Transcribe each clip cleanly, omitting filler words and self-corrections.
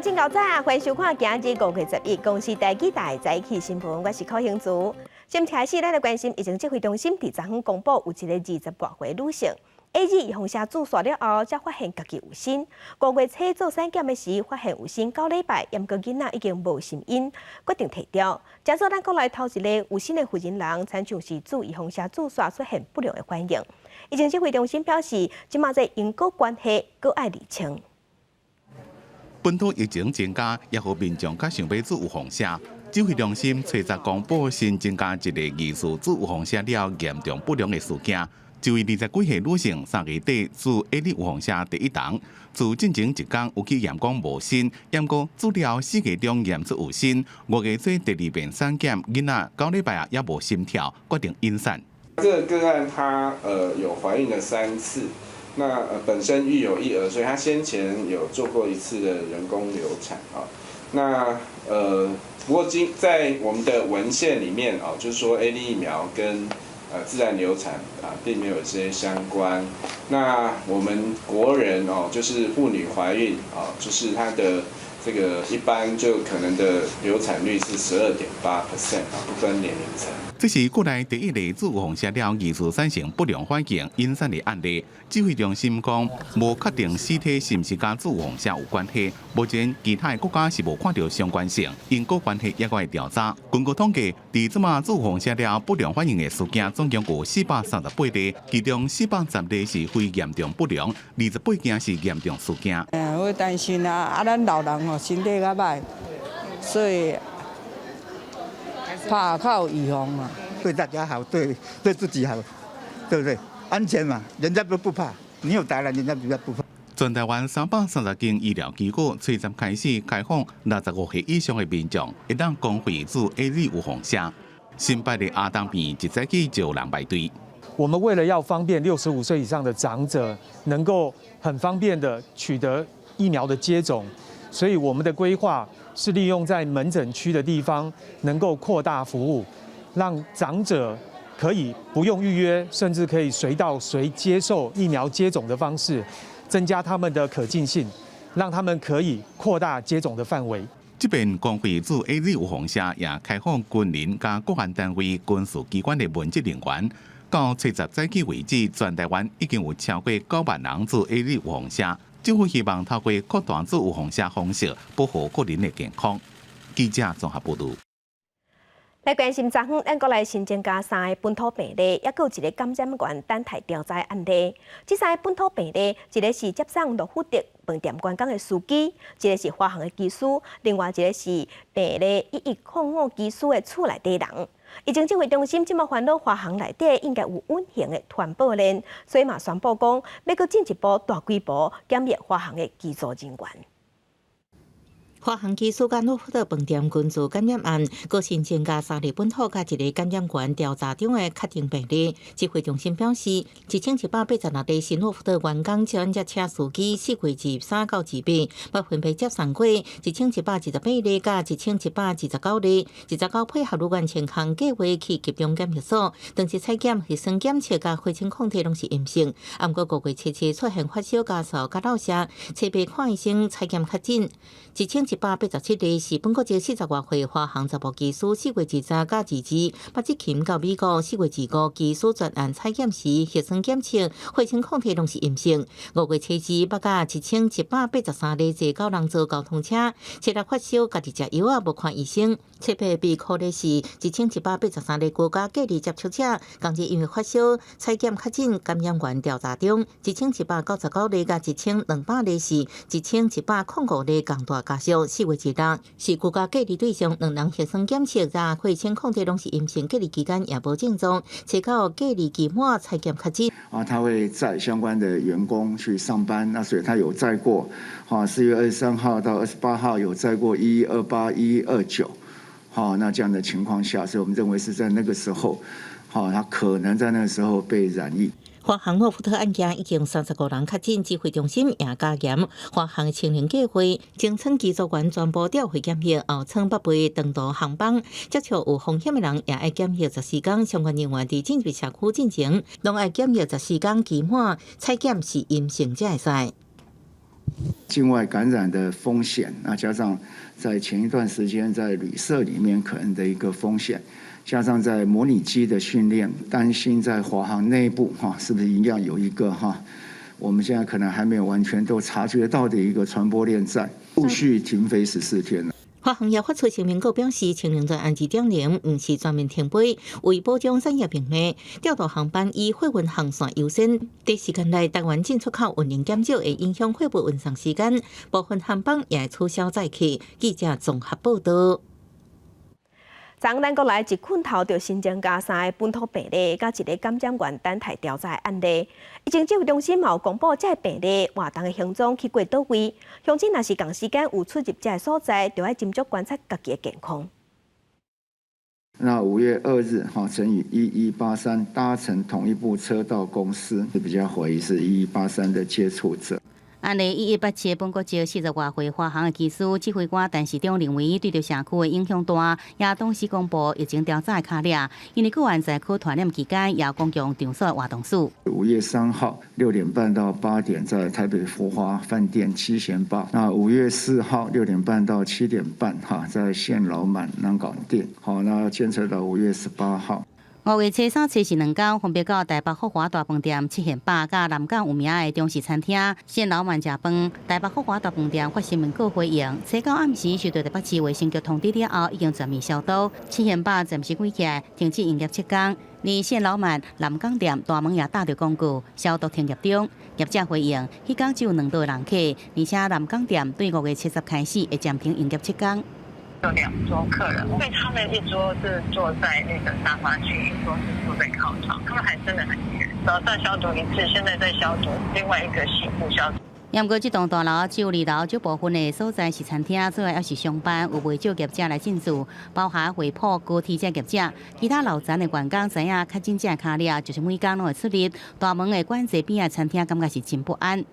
眾真𠢕早，歡迎收看今日5月11公視台語台早起新聞，我是柯興祖。先開始，咱來關心疫情指揮中心佇昨昏公布，有一个20外歲女性，AZ 預防射注射了後，才發現家己有身。5月初做產檢的時，發現有身9禮拜，毋過囡仔已經無心音，決定提掉。這做咱國內頭一个有身的婦人人，親像是注預防射注射出現不良的反應。疫情指揮中心表示，這馬這因果關係閣愛釐清。本土疫情增加，也予民眾較想欲注預防射。指揮中心初十公布新增加一個疑似注預防射了嚴重不良的事件。一位20幾歲女性3月底注 AZ 預防射第一針，自進前一工有去驗講無身，毋過注了4月中驗出有身，5月初第二遍產檢，囡仔9禮拜啊猶無心跳，決定引產。這個個案，她有懷孕了三次。那本身育有一兒，所以她先前有做過一次的人工流產啊。那不過今在我們的文獻裡面啊，就是說 AZ 疫苗跟自然流產啊並沒有這些相關。那我們國人哦，就是婦女懷孕啊，就是她的這個一般就可能的流產率是12.8% 啊，不分年齡層。這是國內第一例注預防射了疑似產生不良反應引產的案例。指揮中心講，無確定死體是毋是佮注預防射有關係。目前其他的國家是無看著相關性，因果關係猶閣愛調查。根據統計，佇這馬注預防射了不良反應的事件總共有438例，其中410例是非嚴重不良，28件是嚴重事件。嗯，會擔心啊，啊，咱老人哦，身體較䆀，所以怕較有預防嘛。對大家好，對自己好，對不對？安全嘛，人家都不怕，你有打了，人家比較不怕。全台灣330間醫療機構，初十開始開放65歲以上的民眾，會當公費注 AZ 預防射。新北的亞東醫院一早起就有人排隊。我們為了要方便65歲以上的長者能夠很方便的取得疫苗的接種，所以我們的規劃是利用在門診區的地方能夠擴大服務，讓長者可以不用預約，甚至可以隨到隨接受疫苗接種的方式，增加他們的可近性，讓他們可以擴大接種的範圍。這邊公費注 AZ 預防射也開放軍人佮國安單位、軍事機關的文職人員。到初十早起為止，全台灣已經有超過9萬人注 AZ 預防射。政府希望透過擴大注預防射方式，保護國人的健康。記者綜合報導。來關心昨昏，咱國內新增加三个本土病例，猶閣有一个感染源等待調查的案例。這三个本土病例，一个是接送諾富特飯店員工的司機，一个是華航的機師，另外一个是病例1105機師的厝內底人。疫情指揮中心這馬煩惱華航內底應該有隱形的傳播鏈，所以嘛宣布講，欲閣進一步大規模檢疫華航的機組人員。華航機師佮諾富特飯店群組感染案，閣新增加三例本土佮一个感染源調查中的確定病例。指揮中心表示，1186例是諾富特員工轉接車司機，4月23到28，捌分別接送過1128例佮1129例，29配合完成項計劃去集中檢疫所，當時採檢核酸檢測佮血清抗體攏是陰性。毋過5月7日出現發燒、咳嗽佮落舌，初八看醫生採檢確診。1187例是本國籍40外歲華航查埔機師，4月23佮22，捌執勤到美國。4月25機師專案採檢時，核酸檢測血清抗體攏是陰性。5月初二捌佮1183例坐九人座交通車，初六發燒，家己食藥仔無看醫生。初八被確認是1183例居家隔離接觸者，仝日因為發燒採檢確診，感染源調查中。1199例佮1200例是1105例仝大家屬。4月26是居家隔離對象，兩人核酸檢測佮血清抗體攏是陰性，隔離期間也無症狀，初九隔離期滿採檢確診。啊，他會載相關的員工去上班，那所以他有載過，哈，4月23號到28號有載過1128、1129，好，那這樣的情況下，所以我們認為是在那個時候，好，他可能在那個時候被染疫。華航諾富特案件已經35人確診，指揮中心也加嚴。華航清零計劃，前艙機組員全部調回檢疫，後艙不飛長途航班，接觸有風險的人也愛檢疫14天。相關人員佇進入社區進前，攏愛檢疫十四天期滿，採檢是陰性才會使。境外感染的風險，那加上在前一段時間在旅社裡面可能的一個風險，加上在模擬機的訓練，擔心在華航內部哈，是不是一樣有一個哈，我們現在可能還沒有完全都察覺到的一個傳播鏈在，陸續停飛14天。華航也發出聲明，閣表示，清零專案2.0毋是全面停飛，為保障產業命脈，調度航班以貨運航線優先。短時間內，台灣進出口運量減少，會影響貨物運送時間，部分航班也會取消載客。記者綜合報道。昨咱國內一困頭就新增加三个本土病例，佮一个感染源等待調查的案例。疫情指揮中心嘛有公布，這个病例活動的行蹤去過佗位，鄉親若是仝時間有出入這个所在，就愛斟酌觀察家己的健康。那5月2日，哈，曾與1183搭乘同一部車到公司，比較懷疑是一一八三的接觸者。案例1187本國籍40外歲華航的機師指揮官陳時中認為，對著社區的影響大，也同時公布疫情調查的卡列。因為個案在可傳染期間，也有公共場所的活動史。5月3號6點半到8點，在台北福華飯店七賢吧。那5月4號6點半到7點半，哈，在現老滿南港店。好，那監測到5月18號。5月初三、初四兩工，分別到台北福華大飯店七賢吧，佮南港有名的中式餐廳現老滿食飯。台北福華大飯店發新聞稿回應，初九暗時收到台北市衛生局通知了後，已經全面消毒。七賢吧暫時關起來，停止營業7工。而現老滿南港店大門也貼著廣告，消毒停業中。業者回應，彼工只有兩桌人客，而且南港店對5月70開始會暫停營業七工。有兩桌客人，因為他們一桌是坐在那個沙發區，一桌是坐在靠窗，他們還真的很遠。早上消毒一次，現在在消毒，另外一個洗護消毒。不過，這棟大樓只有二樓少部分的所在是餐廳，主要猶是上班，有袂少業者來進駐，包含惠普、高鐵這業者。其他樓層的員工知影確診者卡列，就是每工攏會出入大門的管制邊的餐廳，感覺是真不安。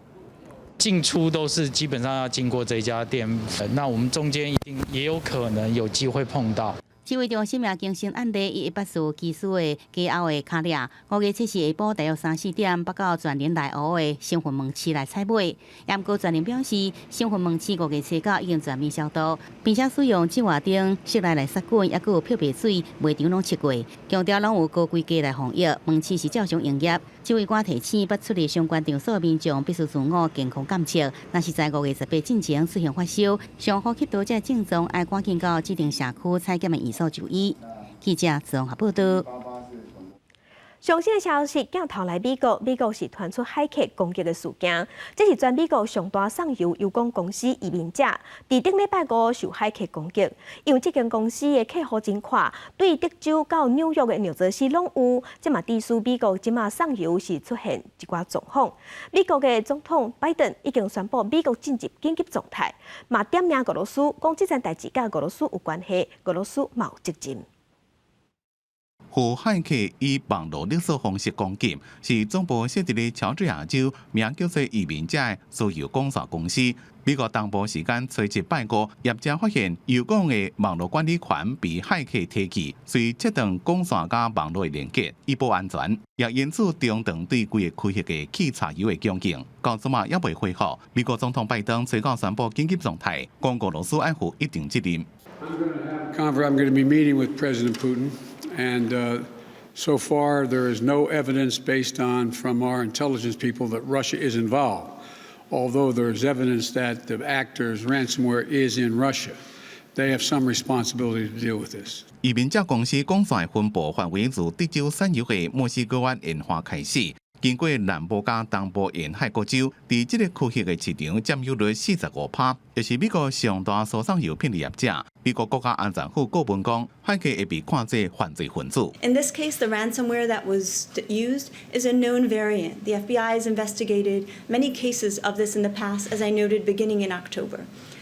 進出都是基本上要經過這家店，那我們中間一定也有可能有機會碰到。指揮中心也更新案例1184機師的家後的卡列，5月7日下晡大約三四點，北到全聯內湖的新雲門市來採買。毋過全聯表示，新雲門市5月初九已經全面消毒，並且使用紫外燈室內來殺菌，猶閣有漂白水，賣場攏測過，強調攏有高規格來防疫，門市是照常營業。指揮官提醒，捌出入相關場所的民眾必須自我健康監測，若是在5月18進前出現發燒、上呼吸道這症狀，愛趕緊到指定社區採檢的院所就醫。記者綜合報道。上新的消息，鏡頭來美國，美國是傳出駭客攻擊的事件，這是全美國上大送油油管公司移民者，佇頂禮拜五受駭客攻擊，因為這間公司的客戶真闊，對德州到紐約的紐澤西攏有，這嘛預示美國這馬送油是出現一寡狀況。美國的總統拜登已經宣布美國進入緊急狀態，嘛點名俄羅斯，講這件代誌佮俄羅斯有關係，俄羅斯嘛有責任。予駭客以網路勒索方式攻擊，是總部設佇咧喬治亞州，名叫做移民者的輸油管線公司。美國東部時間初七拜五，業者發現油管的網路管理權被駭客提去，遂切斷管線佮網路的連結，以保安全。也因此中斷對規个區域的汽柴油的供應。到這馬猶未恢復。美國總統拜登初九宣布緊急狀態，講俄羅斯愛負一定責任。 I'm going to be meeting with President Putin. And so far, there is no evidence based on from our intelligence people that Russia is involved, although there is evidence that the actor's ransomware is in Russia. They have some responsibility to deal with this. 移民者公司管線分布範圍自德州產油的墨西哥灣沿岸開始，經過南部佮東部沿海各州，佇這个區域的市場佔有率45%，也是美國上大輸送油品的業者。美國國家安全府顧問講，駭客會被看作犯罪分子。 In this case, the ransomware that was used is a known variant. The FBI has investigated many cases of this in the past, as I noted, beginning in October.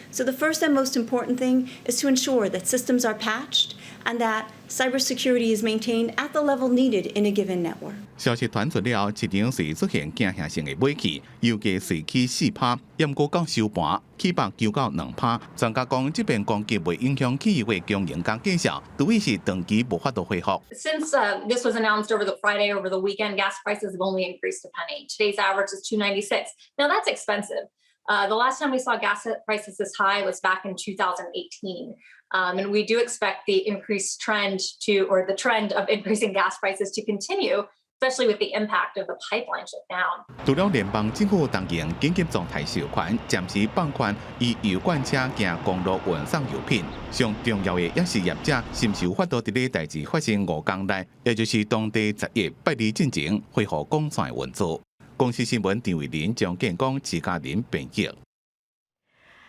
So the first and most important thing is to ensure that systems are patched and that cybersecurity is maintained at the level needed in a given network. 消息傳出了後，市場隨出現驚嚇性的買氣，油價隨起4%，毋過到收盤起8.9到2%。專家講，這遍攻擊袂影響企業的經營佮績效，除非是長期無法度恢復。 Since this was announced over the Friday, over the weekend, gas prices have only increased a penny. Today's average is 2.96. Now that's expensive. The last time we saw gas prices this high was back in 2018. And we do expect the increased trend to, or the trend of increasing gas prices to continue, especially with the impact of the pipeline shutdown. 除了聯邦政府動用緊急狀態授權，暫時放寬以油罐車行公路運送油品。上重要的也是業者是毋是有法度佇咧代誌發生5工內，也就是當地11拜二進前恢復廣線運作。公視新聞張慧玲、張建光、徐嘉玲編譯。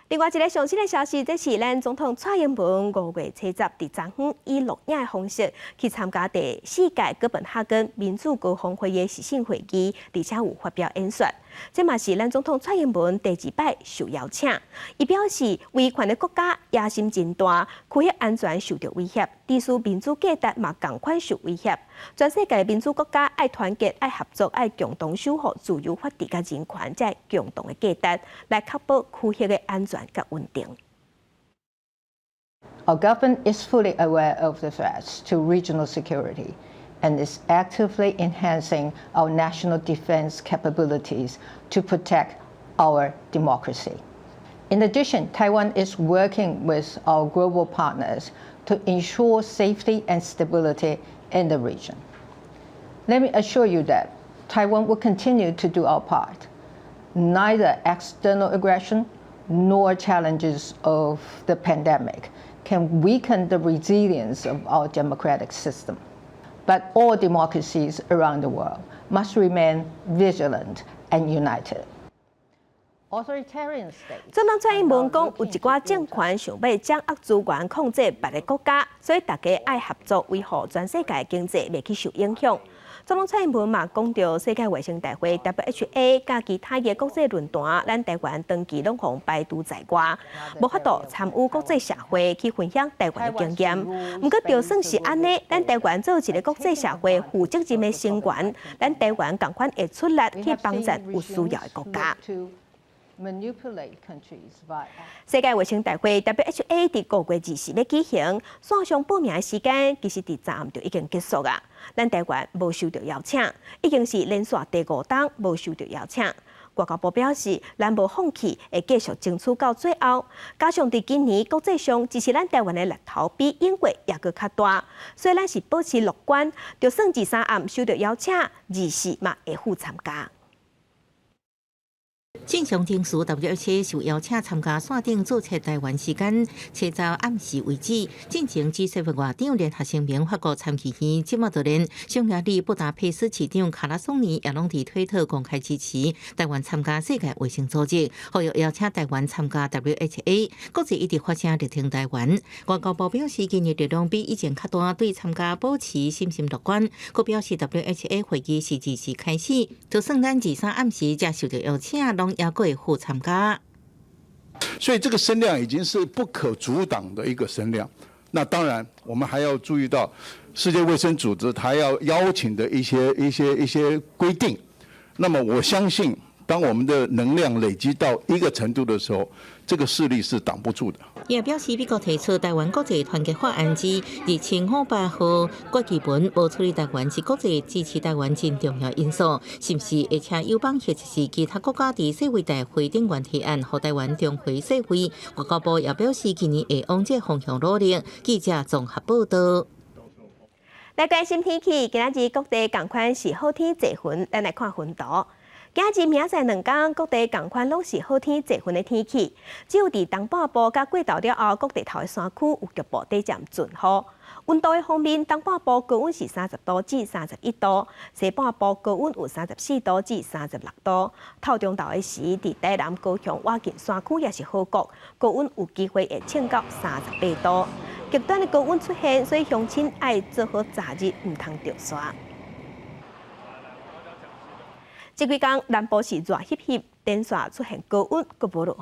另外一个上新的消息，這是咱總統蔡英文5月70佇昨昏以錄影的方式去參加第四屆哥本哈根民主高峰會的視訊會議，而且有發表演說。這嘛是咱總統蔡英文第二擺受邀請。伊表示，威權的國家野心真大，區域安全受著威脅，支持民主價值嘛仝款受威脅。全世界民主國家愛團結、愛合作、愛共同守護自由、法治佮人權，這共同的價值，來確保區域的安全佮穩定。 Our government is fully aware of the threats to regional security and is actively enhancing our national defense capabilities to protect our democracy. In addition, Taiwan is working with our global partners to ensure safety and stability in the region. Let me assure you that Taiwan will continue to do our part. Neither external aggression nor challenges of the pandemic can weaken the resilience of our democratic system. But all democracies around the world must remain vigilant and united. Authoritarian states 總統蔡英文講，有一寡政權想欲掌握資源，控制別个國家，所以大家愛合作，維護全世界經濟袂去受影響。總統蔡英文嘛講著世界衛生大會 WHA 佮其他的國際論壇，咱台灣長期攏予排除在外，無法度參與國際社會去分享台灣的經驗。毋過，就算是按呢，咱台灣做一个國際社會負責任的成員，咱台灣仝款會出力去幫助有需要的國家。世界衛生大會 WHA 佇5月24欲舉行，線上報名的時間其實佇昨暗就已經結束啊。咱台灣無受著邀請，已經是連續第五冬無受著邀請。外交部表示，咱無放棄，會繼續爭取到最後。加上佇今年國際上支持咱台灣的力頭比英國猶閣較大，所以咱是保持樂觀，就算23暗受著邀請，24嘛會赴參加。正常程序 WHO 受邀請參加線頂註冊台灣時間70暗時為止，進前 G7 外長聯合聲明法國參議院這馬就連匈牙利布達佩斯市長卡拉松尼也攏佇推特公開支持台灣參加世界衛生組織，呼籲邀請台灣參加 WHA，國際一直發聲力挺台灣。外交部表示，今年力量比以前較大，對參加保持信心樂觀。閣表示 WHA 會議是24開始，就算咱23暗時才受著邀請，攏猶閣會赴參加。所以這個聲量已經是不可阻擋的一個聲量。那當然，我們還要注意到世界衛生組織它要邀請的一些規定。那麼我相信，當我們的能量累積到一個程度的時候，這個勢力是擋不住的。也表示，美國提出台灣國際團結法案之2500號決議文，無處理台灣是國際支持台灣真重要因素，是毋是會請友邦或者是其他國家佇世衛大會頂懸提案，予台灣重回世衛？外交部也表示，今年會往這方向努力。記者綜合報道。來關心天氣，今仔日各地仝款是好天濟雲，咱來看雲圖。今仔日明仔載兩工，各地仝款攏是好天濟雲的天氣，只有佇東半部佮過晝了後，各地頭的山區有局部短暫陣雨。溫度的方面，東半部高溫是30度至31度，西半部高溫有34度至36度。透中晝的時，佇台南、高雄、外近山區也是好國，高溫有機會會衝到38度。極端的高溫出現，所以鄉親愛做好遮日，毋通著沙。這幾工南部是熱翕翕，連續出現高溫，閣無落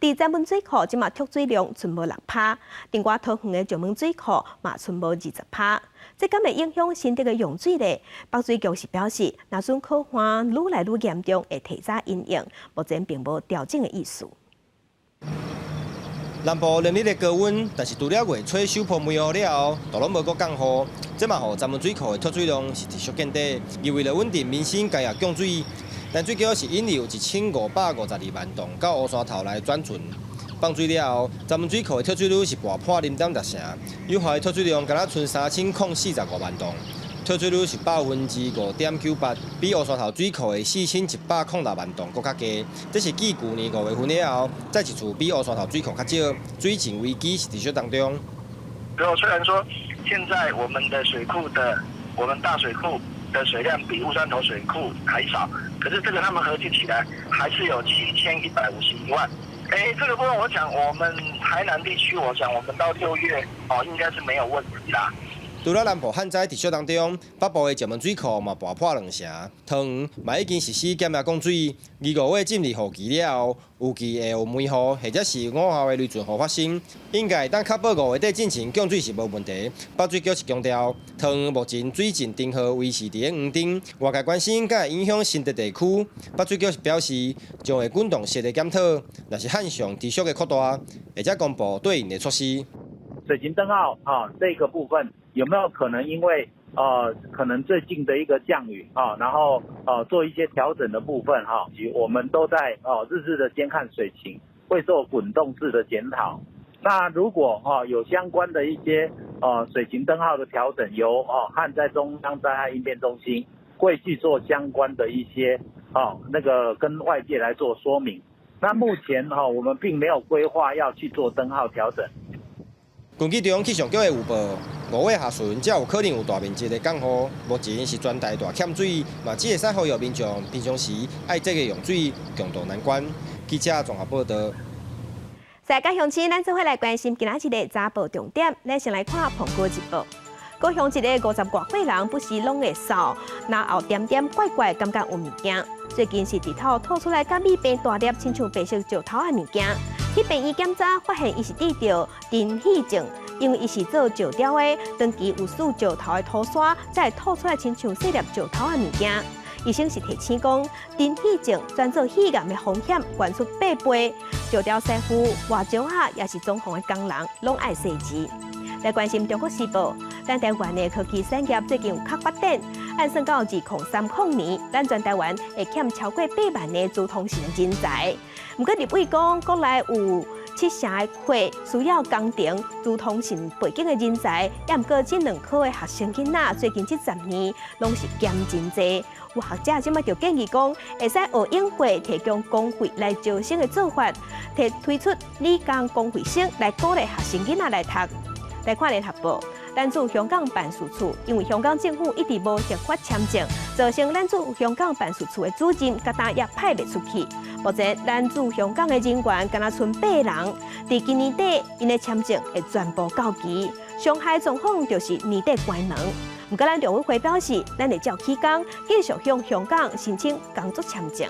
雨。佇曾文水庫，這馬蓄水量賰無6趴；另外桃園的石門水庫嘛賰無20趴。這敢會影響新竹的用水咧？北水局是表示，若準旱旱愈來愈嚴重，會提早因應，目前並無調整的意思。南部連日的高溫，但是除了月初首波梅雨了後，都攏無閣降雨，這嘛予曾文水庫的蓄水量是持續見底。而為了穩定民生工業供水，淡水窖是引流1552萬噸到烏山頭來轉存。放水了後，鄒門水庫的蓄水率是跋破0.6成，有效的蓄水量敢若賰3045萬噸，蓄水率是5.98%，比烏山頭水庫的4106萬噸閣較低。這是繼舊年5月份了後，再一次比烏山頭水庫較少，水浸危機是持續當中。雖然說現在我們的水庫的，我們大水庫的水量比烏山頭水庫還少，可是這個他們合計起來還是有7151萬。哎，這個部分我講，我們台南地區，我想我們到6月哦，應該是沒有問題啦。除了南部旱災持續當中，北部的石門水庫嘛跋破2成，桃園嘛已經實施減壓供水。而5月進入雨季了後，預計會有梅雨或者是午後的雷陣雨發生，應該會當確保5月底進前供水是無問題。北水局是強調，桃園目前水浸燈號維持佇咧黃燈，外界關心敢會影響新竹地區。北水局是表示，將會滾動式的檢討，若是旱象持續的擴大，會再公布對應的措施。水情燈號啊，這個部分有沒有可能因為可能最近的一個降雨啊，然後做一些調整的部分哈，我們都在哦日日的監看水情，會做滾動式的檢討。那如果哈有相關的一些水情燈號的調整，由哦旱災中央災害應變中心會去做相關的一些哦那個跟外界來做說明。那目前哈我們並沒有規劃要去做燈號調整。根據中央氣象局的預報，5月下旬才有可能有大面積的降雨。目前是全台大欠水，嘛只會使呼籲民眾平常時愛節約用水，共渡難關。記者綜合報道。在甲鄉親，咱做伙來關心今仔日的早報重點。咱先來看《蘋果日報》。高雄一个50外歲人，不時攏會嗽，然後點點怪怪，感覺有物件。最近是日頭吐出來，佮米般大粒，親像白色石頭的物件。去病院檢查，發現伊是得著貧血症，因為伊是做石雕的，長期有挲石頭的塗沙，才會吐出來親像細粒石頭的物件。醫生是提醒講，貧血症轉做血癌的風險懸出8倍。石雕師傅、活石仔，也是裝潢的工人，攏愛細緻。來關心《中國時報》，咱台灣的科技產業最近有較發展，按算到2030年，咱全台灣會欠超過8萬个資通訊人才。毋過立委講，國內有7成的客需要工程、資通訊背景的人才，也毋過這兩科的學生囡仔，最近這10年攏是減真濟。有學者這擺就建議講，會使學英國提供公費來招生的做法，提推出理工公費生來鼓勵學生囡仔來讀。來看聯合報，咱駐香港辦事處因為香港政府一直無核發簽證，造成咱駐香港辦事處的主任佮今也派袂出去。目前咱駐香港的人員敢若賰八人，佇今年底𪜶的簽證會全部到期。上海狀況就是年底關門。毋過咱陸委會表示，咱會照起工，繼續向香港申請工作簽證。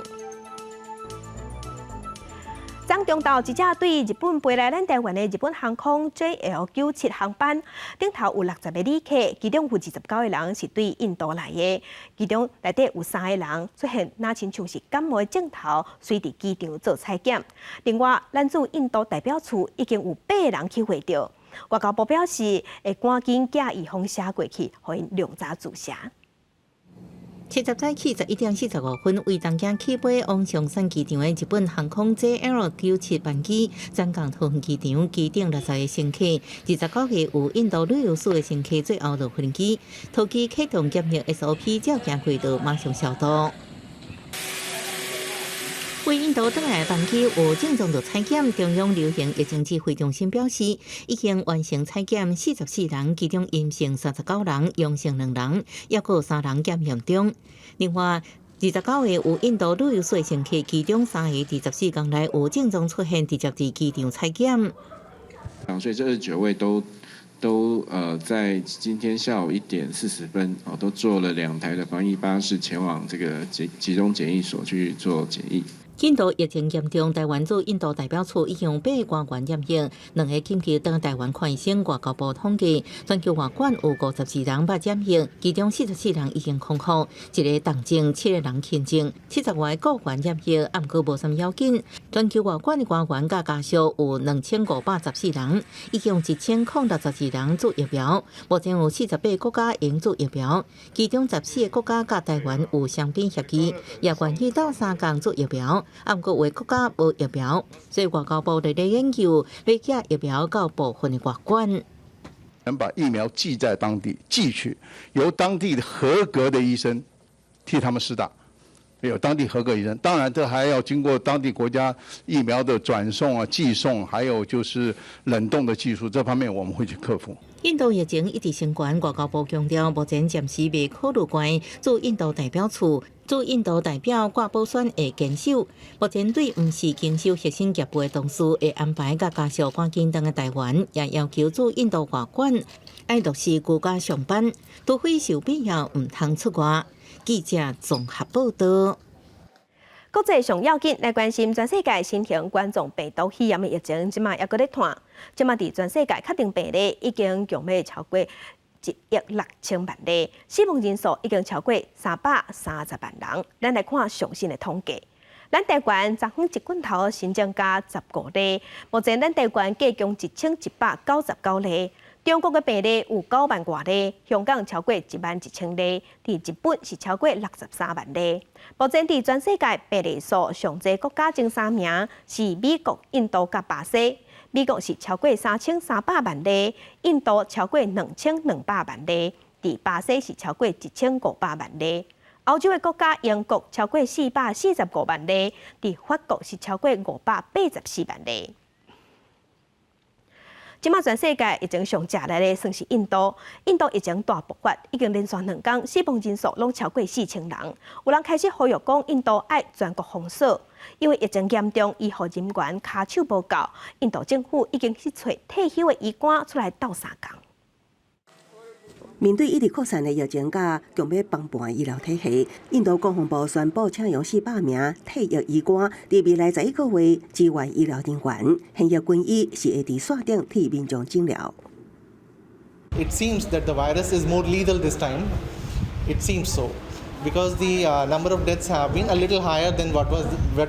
昨中晝一架對日本飛來咱台灣的日本航空 JL97 航班，頂頭有60個旅客，其中有29個人是對印度來的，其中內底有三個人出現若親像是感冒的症頭，隨佇機場做採檢。另外，咱駐印度代表處已經有八個人去會著。外交部表示，會趕緊寄預防射過去，予𪜶量早注射。70早起11點45分，為東京起飛往松山機場的日本航空 JL97 班機，轉降桃園機場，機頂60個乘客，29個有印度旅遊史的乘客，最後落飛機，桃機啟動檢疫 SOP，照行軌道，馬上消毒。為印度轉來的班機有症狀就採檢，中央流行疫情指揮中心表示，已經完成採檢44人，其中陰性39人，陽性兩人，抑閣有三人檢驗中。另外，29個有印度旅遊史的乘客，其中三個佇14天內有症狀出現，直接佇機場採檢。所以這29位都在今天下午1點40分哦，都坐了兩台的防疫巴士前往這個集中檢疫所去做檢疫。印度疫情嚴重，台灣駐印度代表處已經有八個官員染疫，兩个緊急轉台灣看醫生。外交部統計，全球外館有54人捌染疫，其中44人已經康復，一个重症，七個人輕症，70外个僱員染疫，毋過無啥物要緊。全球外館的官員佮家屬有2514人，已經有1062人注疫苗。目前有48個國家會注疫苗，其中14個國家佮台灣有雙邊協議，也願意鬥相共注疫苗。啊，毋過有的國家無疫苗，所以外交部佇咧研究欲寄疫苗到部分的外館。能把疫苗寄在當地，寄去，由當地合格的醫生替他們施打。有當地合格醫生，當然這還要經過當地國家疫苗的轉送啊、寄送，還有就是冷凍的技術，這方面我們會去克服。印度疫情一直升懸，外交部強調，目前暫時未考慮關駐印度代表處。駐印度代表掛保選會堅守。目前對毋是經手核心業務的同事會安排佮家屬趕緊轉來台灣，也要求駐印度外館愛落實居家上班，除非是有必要，毋通出外。記者綜合報道。國際上要緊來關心全世界新型冠狀病毒肺炎的疫情，這馬猶閣咧湠。這馬佇全世界確定病例已經強欲超過1億6千萬例，死亡人數已經超過330萬人。咱來看上新的統計，咱台灣昨昏一棍頭新增加15例，目前咱台灣計共1199例。中國的病例有9萬外例，香港超過1萬1千例，佇日本是超過63萬例。目前佇全世界病例數上濟國家前三名是美國、印度佮巴西。美國是超過3300萬例，印度超過2200萬例，佇巴西是超過1500萬例。歐洲的國家英國超過445萬例，佇法國是超過584萬例。這馬全世界疫情上食力的算是印度，印度疫情大爆發，已經連續2工死亡人數攏超過4000人。有人開始呼籲講，印度愛全國封鎖，因為疫情嚴重，醫護人員跤手無夠。印度政府已經去揣退休的醫官出來鬥相共。面對一直擴散的疫情，佮強欲崩盤醫療體系，印度國防部宣布請用400名退役醫官，佇未來11個月支援醫療人員。現役軍醫是會佇線頂替民眾診療。 It seems that the virus is more lethal this time. It seems so, because the number of deaths have been a little higher than what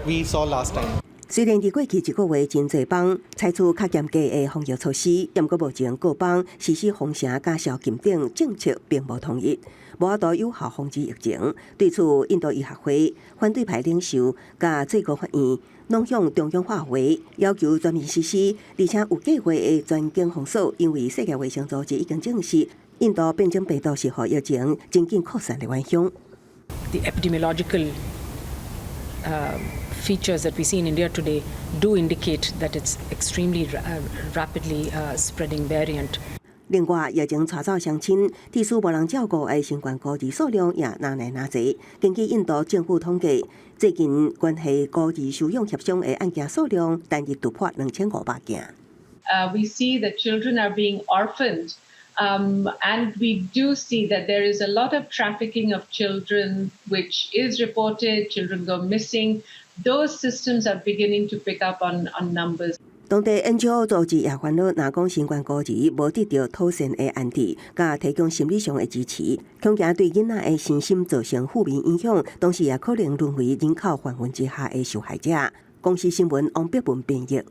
we saw last time. 雖然佇過去一個月真濟邦採取較嚴格的防疫措施，毋過目前各邦實施封城佮宵禁等政策並無統一，無法度有效防止疫情。對此，印度醫學會反對派領袖佮最高法院攏向中央發話，要求全面實施，而且有計劃的全境封鎖，因為世界衛生組織已經證實，印度變種病毒是予疫情真緊擴散的元兇。 The epidemiological features that we see in India today do indicate that it's extremely rapidly spreading variant. 另外，疫情帶走雙親、佇私無人照顧的新冠孤兒數量也愈來愈濟。根據印度政府統計，最近關係孤兒收養協商的案件數量單日突破2500件。 We see that children are being orphaned. And we do see that there is a lot of trafficking of children, which is reported, children go missing. Those systems are beginning to pick up on numbers. 當地 NGO 組織也煩惱，若講新冠孤兒無得著妥善的安置，佮提供心理上的支持，恐驚對囡仔的身心造成負面影響，同時也可能淪為人口販運之下的受害者。公視新聞王碧文編譯。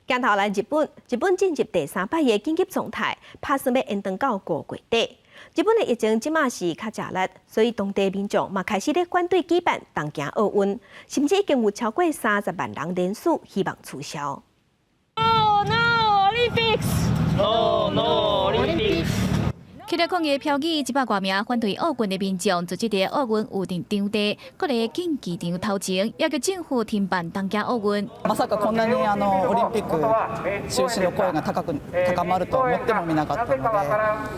鏡頭來日本，日本進入第三擺的緊急狀態，拍算欲延長到5月底。日本的疫情這馬是較食力，所以當地民眾嘛開始咧反對舉辦東京奧運，甚至已經有超過30萬人聯署，希望取消。 No, no, Olympics! No, no, Olympics! 起來抗議標語，100外名反對奧運的民眾，聚集佇奧運預定場地，閣佇競技場頭前，要求政府停辦東京奧運。まさかこんなにあのオリンピック中止の声が高く高まるとは思ってもみなかったの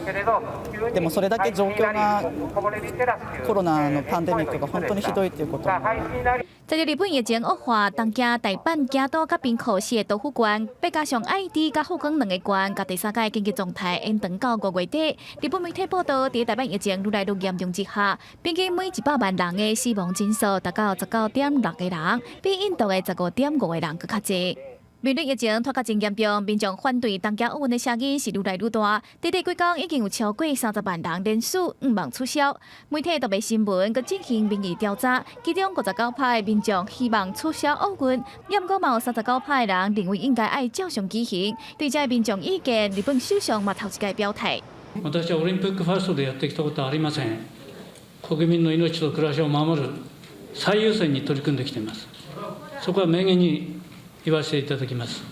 で、でもそれだけ状況がコロナのパンデミックが本当にひどいということも。在日本疫情惡化，東京、大阪、京都佮兵庫四个都府縣，再加上愛知佮福岡兩个縣，共第三擺緊急狀態延長到5月底。日本媒體報道，佇大阪疫情愈來愈嚴重之下，平均每100萬人的死亡人數達到19.6個人，比印度的15.5個人閣較濟。面對疫情拖甲真嚴重，民眾反對東京奧運的聲音是愈來愈大。短短幾工已經有超過30萬人聯署，向望取消。媒體特別新聞閣進行民意調查，其中59%的民眾希望取消奧運，毋過嘛有39%的人認為應該愛照常舉行。對這民眾意見，日本首相嘛頭一擺表態。私はオリンピックファーストでやってきたことはありません。国民の命と暮らしを守る最優先に取り組んできています。そこは明言に言わせていただきます。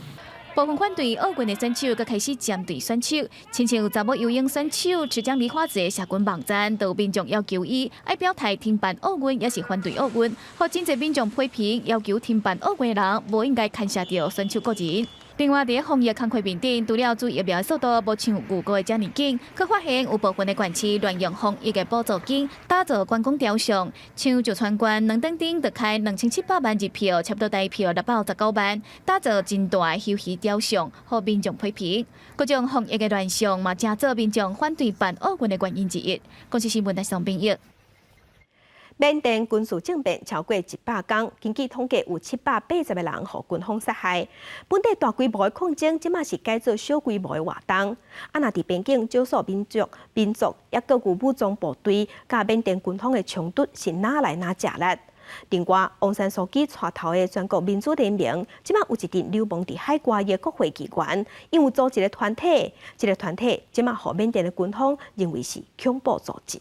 部分反對奧運的選手，閣開始針對選手，親像查某游泳選手池江璃花子的社群網站，就有民眾要求伊愛表態停辦奧運，抑是反對奧運，予真濟民眾批評，要求停辦奧運的人，無應該牽涉著選手個人。另外，佇防疫工課面頂，除了注疫苗速度無像預估的遮爾緊，閣發現有部分的縣市亂用防疫的補助金，打造關公雕像，像石川縣兩頓頂就開2700萬日票，差不多台票619萬，打造真大的魷魚雕像，予民眾批評。各種防疫的亂象嘛，成做民眾反對辦奧運的原因之一。公視新聞台上編譯。緬甸軍事政變超過100工，根據統計有780個人予軍方殺害。本地大規模的抗爭，這馬是改做小規模的活動。啊，若佇邊境少數民族，抑閣有武裝部隊，佮緬甸軍方的衝突是愈來愈食力。另外，翁山蘇姬帶頭的全國民主聯盟，這馬有一陣流亡佇海外的國會議員，𪜶有組一个團體，這个團體這馬予緬甸的軍方認為是恐怖組織。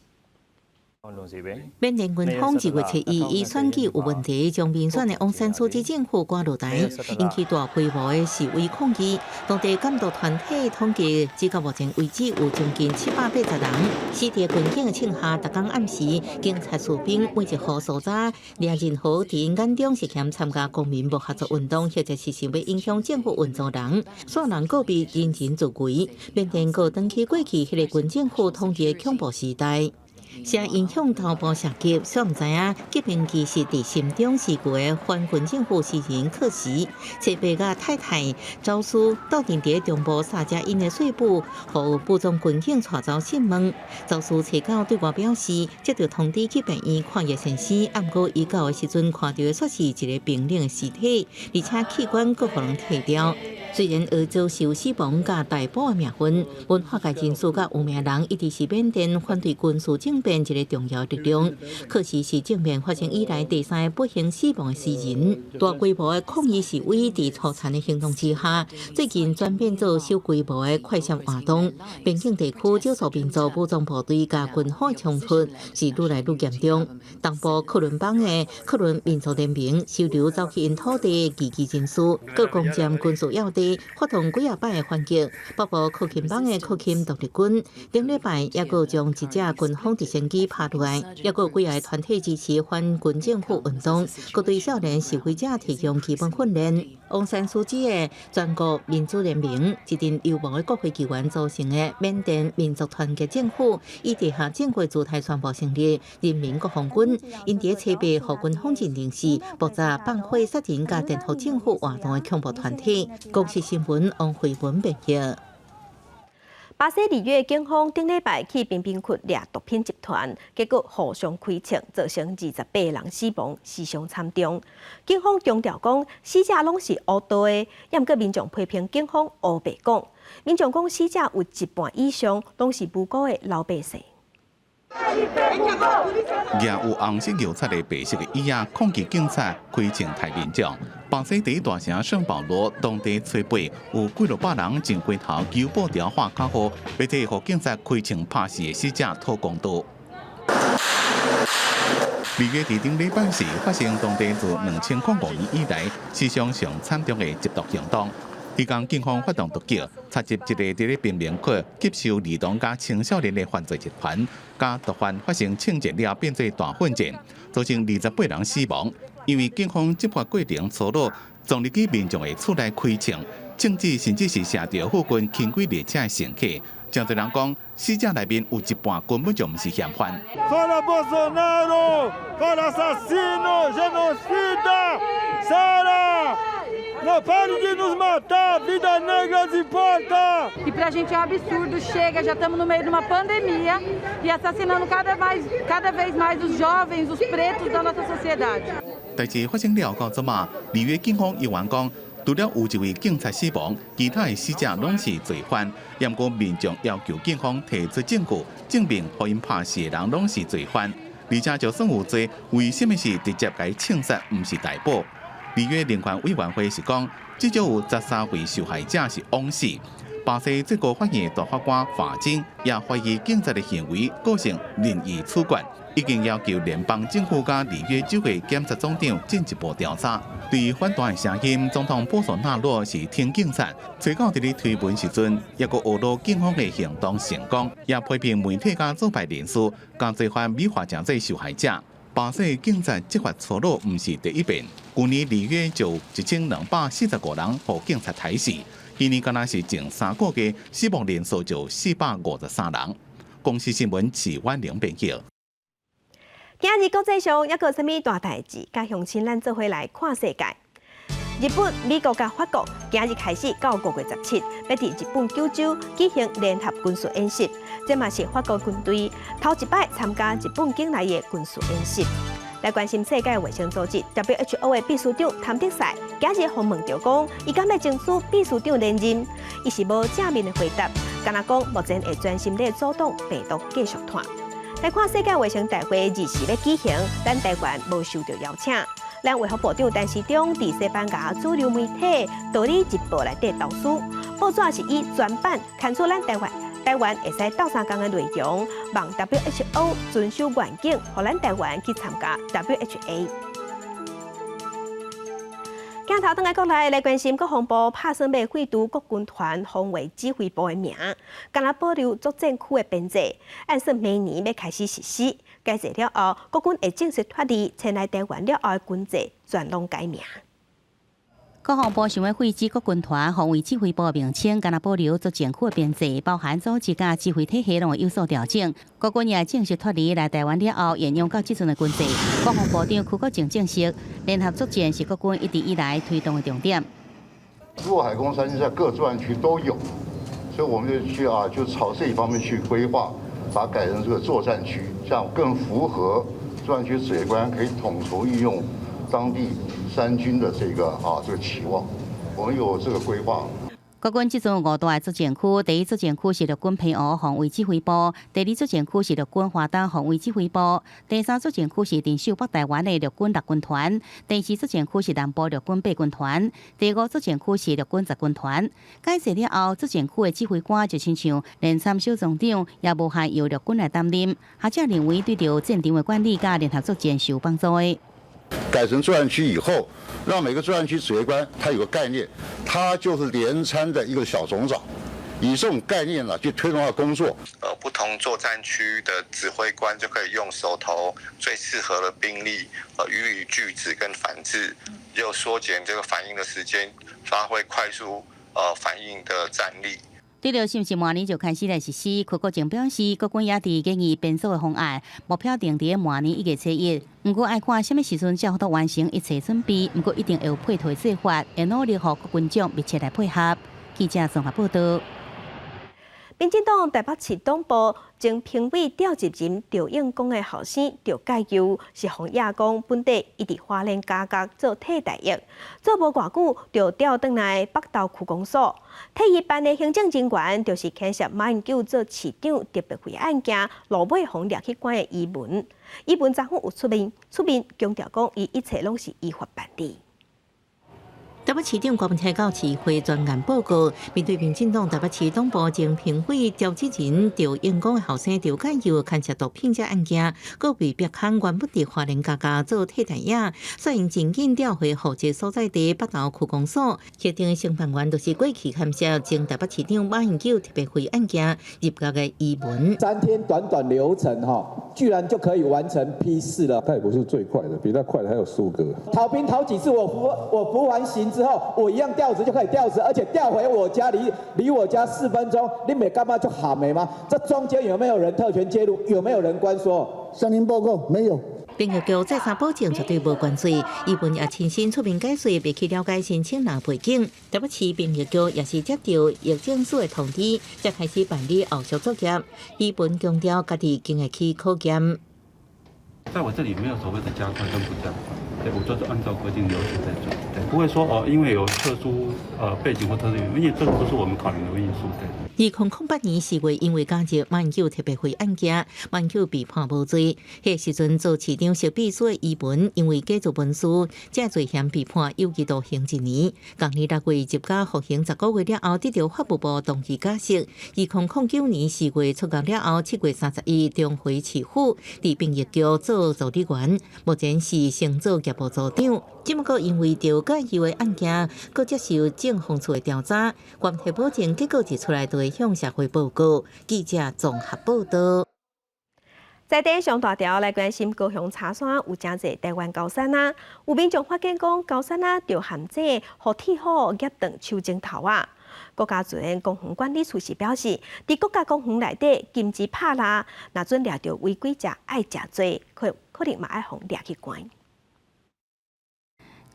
緬甸軍方2月7日以選舉有問題，將民選的翁山蘇姬政府趕落台，引起大規模的示威抗議。當地監督團體統計，截至目前為止有將近780人死佇軍警的槍下。逐工暗時，警察士兵每一戶搜查，掠任何佇𪜶眼中涉嫌參加公民不合作運動，或者是想欲影響政府運作人，煞人告別人身自危。緬甸閣轉去過去彼个軍政府統治的恐怖時代。是影響頭部射擊，煞毋知影革命其實佇心中是舊的反軍政府詩人克時，妻爸佮太太走私鬥陣佇中部薩迦因的細部，予武裝軍警帶走訊問。走私初九對外表示，接著通知去病院看伊先生，毋過伊到的時陣看著的卻是一个冰冷的屍體，而且器官閣予人提掉。雖然會遭受死亡佮逮捕的命運，文化界人士佮有名人一直是緬甸反對軍事政變一个重要力量。可惜是政變發生以來第三个不幸死亡的詩人。大規模的抗議示威佇粗殘的行動之下，最近轉變做小規模的快閃活動。邊境地區少數民族武裝部隊佮軍方的衝突是愈來愈嚴重。東部克倫邦的克倫民族聯盟收留走去𪜶土地的異議人士，閣攻佔軍事要地，發動幾仔擺的反擊。北部克欽邦的克欽獨立軍，頂禮拜抑閣將一架軍方直升機拍落來，抑閣有幾个團體支持反軍政府運動，閣對少年示威者提供基本訓練。翁山蘇姬的全國民主聯盟，一陣流亡的國會議員組成的緬甸民族團結政府，以地下政府姿態宣布成立人民國防軍，𪜶佇初八予軍方認定是爆炸放火殺人佮顛覆政府活動的恐怖團體。公視新聞王慧文編譯。巴西里約警方頂禮拜去貧民窟掠毒品集團，結果互相開槍，造成28人死亡，死傷慘重。警方強調講，死者攏是烏道的，毋過民眾批評警方烏白講。民眾講，死者有一半以上攏是無辜的老百姓。舉有紅色油漆的白色的椅仔，抗議警察開槍刣民眾。巴西第一大城聖保羅當地初八有幾落百人上街頭求布條喊口號，欲替予警察開槍拍死的死者討公道。里約佇頂禮拜四發生當地自2005年以來史上上慘重的緝毒行動。彼工警方發動突擊，查緝一个佇咧貧民窟吸收兒童佮青少年的犯罪集團，佮毒販發生槍戰了，變做大混戰，造成28人死亡。因為警方執法過程粗魯，撞入去民眾的厝內開槍，槍支甚至是射著附近輕軌列車的乘客。誠濟人講，死者內面有一半根本就毋是嫌犯。 Fora Bolsonaro! Fora assassino! Genocida! Sara! Não pare de nos matar! Vidas negras importam! E pra gente é um absurdo, chega, já estamos no meio de uma pandemia e assassinando cada vez mais os jovens, os pretos da nossa sociedade. 代誌發生了到這馬，里約警方猶原講，除了有一位警察死亡，其他的死者攏是罪犯。毋過民眾要求警方提出證據，證明予𪜶拍死的人攏是罪犯。而且就算有罪，為啥物是直接共槍殺，毋是逮捕？里約人權委員會是講，至少有13位受害者是枉死。巴西最高法院大法官法金也懷疑警察的行為構成任意處決，已經要求聯邦政府佮里約州的檢察總長進一步調查。對於反彈的聲音，總統波索納羅是挺警察，隨後佇咧推文時陣，抑閣呵咾警方的行動成功，也批評媒體佮左派人士將罪犯美化成做受害者。巴西警察執法粗魯毋是第一遍，舊年2月就1245人予警察刣死。今年敢若是前3個月，死亡人數就453人。公視新聞齊婉玲編輯。今日國際上猶閣有啥物大代誌？佮鄉親咱做伙來看世界。日本、美國佮法國今日開始到5月17，欲佇日本九州舉行聯合軍事演習。這嘛是法國軍隊頭一擺參加日本境內的軍事演習。來關心世界衛生組織 WHO 的秘書長譚德塞今日訪問著講，伊敢欲爭取秘書長連任，伊是無正面的回答，干焦講目前會專心咧阻擋病毒繼續傳。來看世界衛生大會二時欲舉行，咱台灣無受著邀請。咱衛福部長陳時中佇西班牙主流媒體《道理日報》內底投書，報紙是以專版刊出咱台灣。台灣會使鬥相共的內容，望 WHO 遵守願景，予咱台灣去參加 WHA。鏡頭轉來國內來關心國防部拍算欲廢除國軍團防衛指揮部的名，干焦保留作戰區的編制，按算明年欲開始實施。改制了後，國軍會正式脫離遷來台灣了後的軍制，全攏改名。國防部想欲廢止國軍團防衛指揮部的名稱，干焦保留作戰區的編制，包含組織佮指揮體系攏會有所調整。國軍也正式脫離來台灣了後，沿用到這陣的軍制。國防部長邱國正證實，聯合作戰是國軍一直以來推動的重點。陸海空三軍在各作戰區都有，所以我們就去啊，就朝這一方面去規劃，把它改成這個作戰區，這樣更符合作戰區指揮官可以統籌運用當地三軍的這個期望，我們有這個規劃。國軍這陣有五大作戰區，第一作戰區是陸軍澎湖防衛指揮部，第二作戰區是陸軍華東防衛指揮部，第三作戰區是鎮守北台灣的陸軍六軍團，第四作戰區是南部陸軍八軍團，第五作戰區是陸軍十軍團。改制了後，作戰區的指揮官就親像連參小總長，也無限由陸軍來擔任。學者認為，對著戰場的管理佮聯合作戰是有幫助的。改成作戰區以後，讓每個作戰區指揮官他有個概念，他就是聯參的一個小總長，以這種概念呢去推動他工作。不同作戰區的指揮官就可以用手頭最適合的兵力，予以拒止跟反制，又縮減這個反應的時間，發揮快速反應的戰力。對著是毋是明年就開始來實施？柯國正表示，國軍也佇研議編組的方案，目標定佇明年1月初1。毋過愛看啥物時陣才有法度完成一切準備，毋過一定會有配套的做法，會努力予各軍種密切來配合。記者綜合報道。民進黨台北市黨部前評委召集人趙應光的後生趙介佑是予指講本底伊佇花蓮加工做替代役，做無偌久就調轉來北投區公所。替伊辦的行政人員就是牽涉馬英九做市長特別費案件，落尾予掠去關的伊文。伊文昨昏有出面強調講，伊一切攏是依法辦理。台北市長柯文哲到市會專案報告，面對民進黨台北市黨部前評委召集人趙應光的後生趙介佑牽涉毒品這案件，閣被逼空原本佇花蓮加工做替代役，所以真緊調回戶籍所在地北投區公所。協定的承辦員就是過去牽涉前台北市長馬英九特別費案件入獄的伊文。3天短短流程哈，居然就可以完成 P4了。他也不是最快的，比他快的還有15個。逃兵逃幾次，我服完刑之後，我一樣調職就可以調職，而且調回我家離我家4分鐘，你沒幹嘛就好沒嗎？這中間有沒有人特權介入？有沒有人關說？向您報告，沒有。林業局再三保證絕對無關稅，伊本也親身出面解說，欲去了解申請人背景。台北市兵役局也是接著役政署的通知，才開始辦理後續作業。伊本強調，家己經得起考驗。在我這裡沒有所謂的加快跟不加快。對，我都是按照規定流程在做，對，不會說哦，因為有特殊背景或特殊原因，因為這個都是我們考量的因素。對。2008年4月，因為加入馬英九特別會案件，馬英九被判無罪。彼時陣做市長小秘書的伊文，因為假造文書，這罪嫌被判有期徒刑一年。同年6月入監服刑10個月了後，得到法務部同意假釋。2009年4月出獄了後，7月31日重回市府，佇殯儀局做助理員，目前是升做業務組長。只不過因為著假戲的案件，閣接受政風處的調查，關係保證結果一出來，就會向社會報告。記者綜合報道。在頂上大條來關心高雄柴山有誠濟台灣高山啊，有民眾發現講高山仔著陷阱，予鐵虎夾斷手指頭仔。國家自然公園管理處是表示，佇國家公園內底禁止拍獵，若準掠著違規者愛食罪，可能嘛愛予掠去關。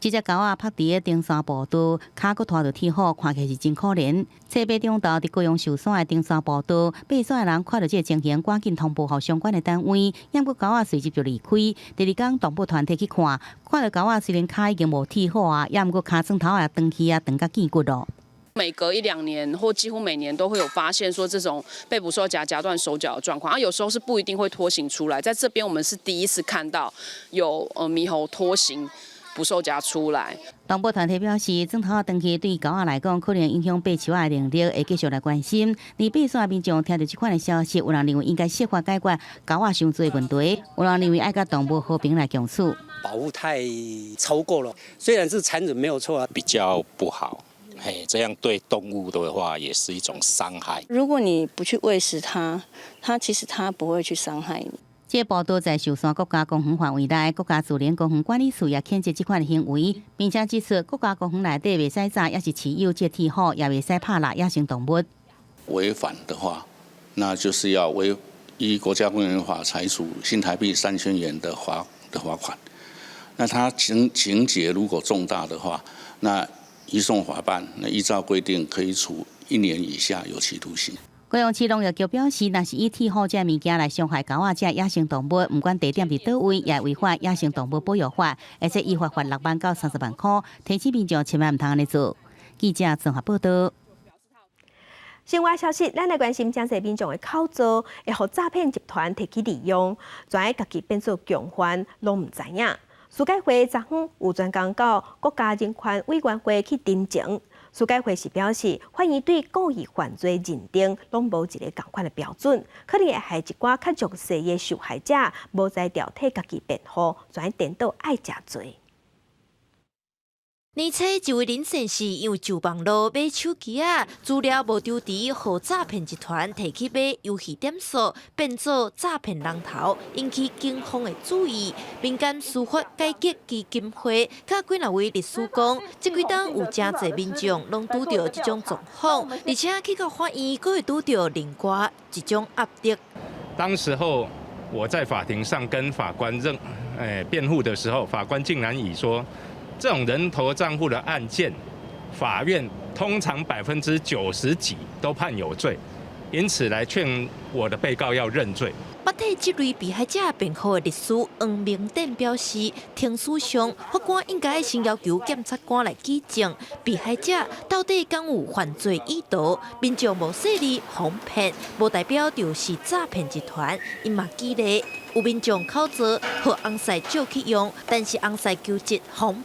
這隻狗仔縛佇个登山步道，跤閣拖著鐵虎，看起來是真可憐。初八中晝佇高雄壽山的登山步道，爬山的人看著這个情形，趕緊通報予相關的單位。毋過狗仔隨即就離開。第二工，動物團體去看，看著狗仔雖然跤已經無鐵虎啊，猶毋過跤指頭也斷去啊，斷甲見骨咯。每隔一兩年或幾乎每年都會有發現說這種被捕獸夾夾斷手腳的狀況，啊，有時候是不一定會脫形出來。在這邊我們是第一次看到有獼猴脫形捕獸夾出來。動物團體表示，指頭斷去對狗仔來講，可能影響爬樹仔的能力，會繼續來關心。而爬山的民眾聽著這款的消息，有人認為應該設法解決狗仔傷濟問題，有人認為愛佮動物和平來共處。保護太超過了，雖然是殘忍沒有錯啊，比較不好。嘿，這樣對動物的話也是一種傷害。如果你不去餵食它，它其實它不會去傷害你。這個報道在壽山國家公園範圍內，國家自然公園管理處也譴責這款行為，並且指出國家公園內底袂使紮，抑是飼養這鐵虎，也袂使拍獵野生動物。違反的話，那就是要違依國家公園法裁處新台幣3000元的罰款。那他情節如果重大的話，那移送法辦，那依照規定可以處1年以下有期徒刑。高雄市農業局表示，若是以鐵虎這物件來傷害狗仔這野生動物，毋管地點佇佗位，也違反野生動物保育法，而且依法罰6萬到30萬塊，提醒民眾千萬毋通按呢做。記者綜合報道。新聞消息，咱來關心誠濟民眾的口座會予詐騙集團提去利用，轉去家己變做共犯，攏毋知影。司改會昨昏有專工到國家人權委員會去陳情。司改會是表示，法院對故意犯罪認定攏無一个仝款的標準，可能會害一寡較弱勢的受害者無才調替家己辯護，轉顛倒愛食罪。年初一位林先生因為上網路買手機仔，資料無丟佇，予詐騙集團提去買遊戲點數，變做詐騙人頭，引起警方的注意。民間司法改革基金會佮幾若位律師講，這幾冬有誠濟民眾攏拄著這種狀況，而且去到法院，閣會拄著另外一種壓力。當時候我在法庭上跟法官辯護的時候，法官竟然以說，這種人頭賬戶的案件，法院通常90%幾都判有罪，因此來勸我的被告要認罪。捌替這類被害者辯護的律師黃明典表示，程序上法官應該先要求檢察官來舉證，被害者到底敢有犯罪意圖，民眾無細膩予騙，無代表就是詐騙集團。伊嘛舉例，有民眾口座予翁婿借去用，但是翁婿求職予